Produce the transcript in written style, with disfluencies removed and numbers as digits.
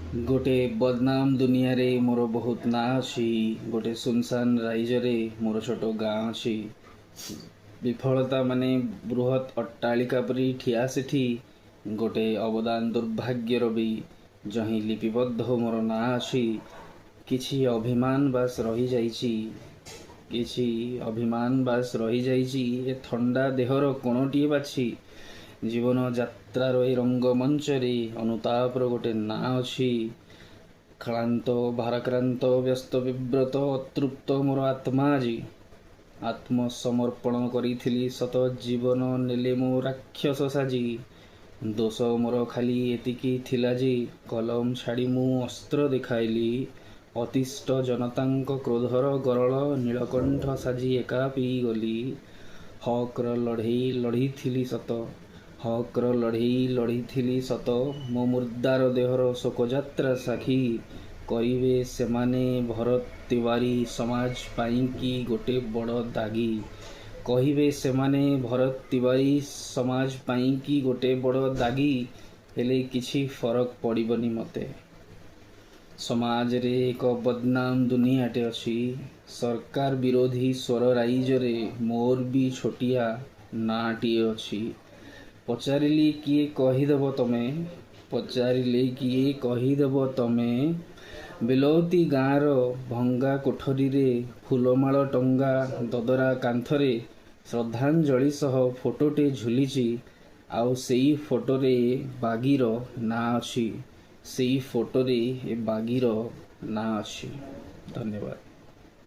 ଗୋଟେ ବଦନାମ ଦୁନିଆରେ ମୋର ବହୁତ ନାଁ ଅଛି। ଗୋଟେ ସୁନସାନ ରାଇଜରେ ମୋର ଛୋଟ ଗାଁ ଅଛି। ବିଫଳତା ମାନେ ବୃହତ୍ ଅଟ୍ଟାଳିକା ପରି ଠିଆ ସେଠି। ଗୋଟେ ଅବଦାନ ଦୁର୍ଭାଗ୍ୟର ବି ଯହିଁ ଲିପିବଦ୍ଧ ମୋର ନାଁ ଅଛି। କିଛି ଅଭିମାନ ବାସ୍ ରହିଯାଇଛି, କିଛି ଅଭିମାନ ବାସ୍ ରହିଯାଇଛି ଏ ଥଣ୍ଡା ଦେହର କୋଣଟିଏ ବାଛି। ଜୀବନ ଯାତ୍ରାର ଏ ରଙ୍ଗମଞ୍ଚରେ ଅନୁତାପର ଗୋଟେ ନାଁ ଅଛି। କ୍ଳାନ୍ତ, ଭାରାକ୍ରାନ୍ତ, ବ୍ୟସ୍ତ ବିବ୍ରତ, ଅତୃପ୍ତ ମୋର ଆତ୍ମା ଆଜି। ଆତ୍ମସମର୍ପଣ କରିଥିଲି ସତ, ଜୀବନ ନେଲେ ମୋ ରାକ୍ଷସ ସାଜି। ଦୋଷ ମୋର ଖାଲି ଏତିକି ଥିଲା ଯେ କଲମ ଛାଡ଼ି ମୁଁ ଅସ୍ତ୍ର ଦେଖାଇଲି। ଅତିଷ୍ଠ ଜନତାଙ୍କ କ୍ରୋଧର ଗରଳ ନୀଳକଣ୍ଠ ସାଜି ଏକା ପିଇଗଲି। ହକ୍ର ଲଢ଼େଇ ଲଢ଼ିଥିଲି ସତ, ହକ୍ର ଲଢ଼େଇ ଲଢ଼ିଥିଲି ସତ, ମୋ ମୁର୍ଦ୍ଦାର ଦେହର ଶୋକଯାତ୍ରା ସାକ୍ଷୀ। କରିବେ ସେମାନେ ଭରତ ତିୱାରୀ ସମାଜ ପାଇଁକି ଗୋଟେ ବଡ଼ ଦାଗୀ। କହିବେ ସେମାନେ ଭରତ ତିୱାରୀ ସମାଜ ପାଇଁକି ଗୋଟେ ବଡ଼ ଦାଗୀ। ହେଲେ କିଛି ଫରକ ପଡ଼ିବନି ମତେ। ସମାଜରେ ଏକ ବଦନାମ ଦୁନିଆଟେ ଅଛି। ସରକାର ବିରୋଧୀ ସ୍ୱର ରାଇଜରେ ମୋର ବି ଛୋଟିଆ ନାଁଟିଏ ଅଛି। ପଚାରିଲେ କିଏ କହିଦେବ ତମେ, ପଚାରିଲେ କିଏ କହିଦେବ ତମେ, ବିଲୌତି ଗାଁର ଭଙ୍ଗା କୋଠରୀରେ ଫୁଲମାଳ ଟଙ୍ଗା ଦଦରା କାନ୍ଥରେ ଶ୍ରଦ୍ଧାଞ୍ଜଳି ସହ ଫଟୋଟେ ଝୁଲିଛି, ଆଉ ସେଇ ଫଟୋରେ ବାଗିର ନାଁ ଅଛି। ସେଇ ଫଟୋରେ ଏ ବାଗିର ନାଁ ଅଛି। ଧନ୍ୟବାଦ।